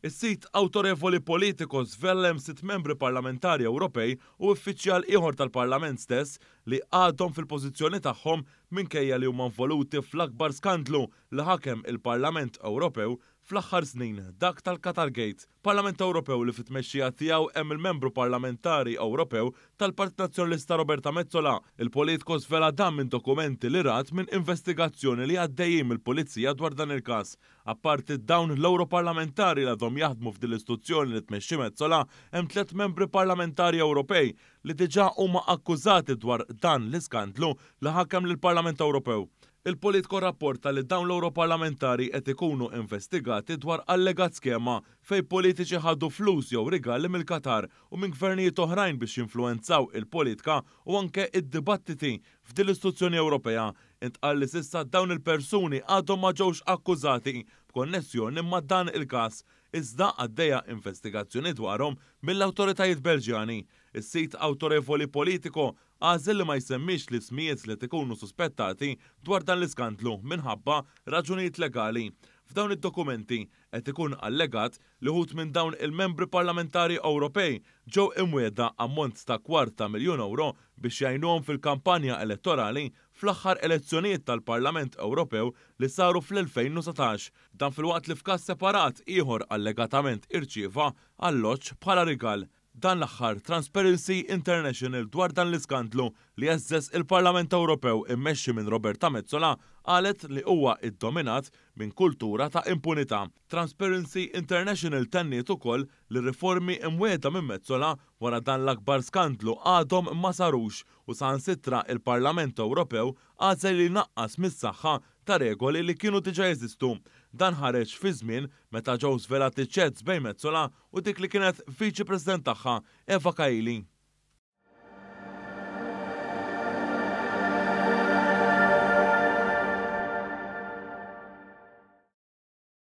Is-sit awtorevoli Politico żvela li hemm sitt membri parlamentari Ewropej u uffiċjal ieħor tal-Parlament stess li għadhom fil-pożizzjoni tagħhom minkejja li huma involuti fl-akbar skandlu li ħakem il-Parlament Ewropew fl-aħħar snin, dak tal-Qatargate. Parlament Ewropew li fit-tmexxija tiegħu hemm il-Membru Parlamentari Ewropew tal-Partit Nazzjonalista Roberta Metsola. Il-Politico żvela dan minn dokumenti li rat minn investigazzjoni li għaddejjin mill-Pulizija dwar dan il-każ. Apparti dawn l-Ewroparlamentari li għadhom jaħdmu f'din l-istituzzjoni li tmexxi Metsola, hemm tlett Membri Parlamentari Ewropej li diġà huma akkużati dwar dan l-iskandlu li ħakem lill-Parlament Ewropew. Il-Politico rrapporta li dawn l-Ewroparlamentari qed ikunu investigati dwar allegat skema fejn politiċi ħadu flus jew rigali mill-Qatar u minn gvernijiet oħrajn biex jinfluwenzaw il-politka u anke id-dibattiti f'din l-istituzzjoni Ewropea. Intqal li s'issa dawn il-persuni għadhom ma ġewx akkużati b'konnessjoni ma' dan il-każ, iżda għaddejja investigazzjoni dwarhom mill-awtoritajiet Belġjani. Is-sit awtorevoli Politico għażel li ma jsemmix l-ismijiet li qed ikunu suspettati dwar dan l-iskandlu minħabba raġunijiet legali. F'dawn id-dokumenti qed ikun allegat li wħud minn dawn il-membri parlamentari Ewropej ġew imwiegħda ammont ta' kwart ta' miljun ewro biex jgħinuhom fil-kampanja elettorali fl-aħħar elezzjonijiet tal-Parlament Ewropew li saru fl-2019. Dan filwaqt li f'każ separat ieħor allegatament irċieva alloġġ bħala rigal. Dan l-aħħar, Transparency International dwar dan l-iskandlu li heżżeż il-Parlament Ewropew immexxi minn Roberta Metsola qalet li huwa iddominat minn kultura ta' impunità. Transparency International tenniet ukoll li r-riformi imwiegħda minn Metsola wara dan l-akbar skandlu għadhom ma sarux u saħansitra il-Parlament Ewropew għażel li jnaqqas mis-saħħa ta' regoli li kienu diġà jeżistu. Dan ħareġ fi żmien meta ġew żvelati chats bejn Metsola u dik li kienet Viċi President tagħha, Eva Kaili.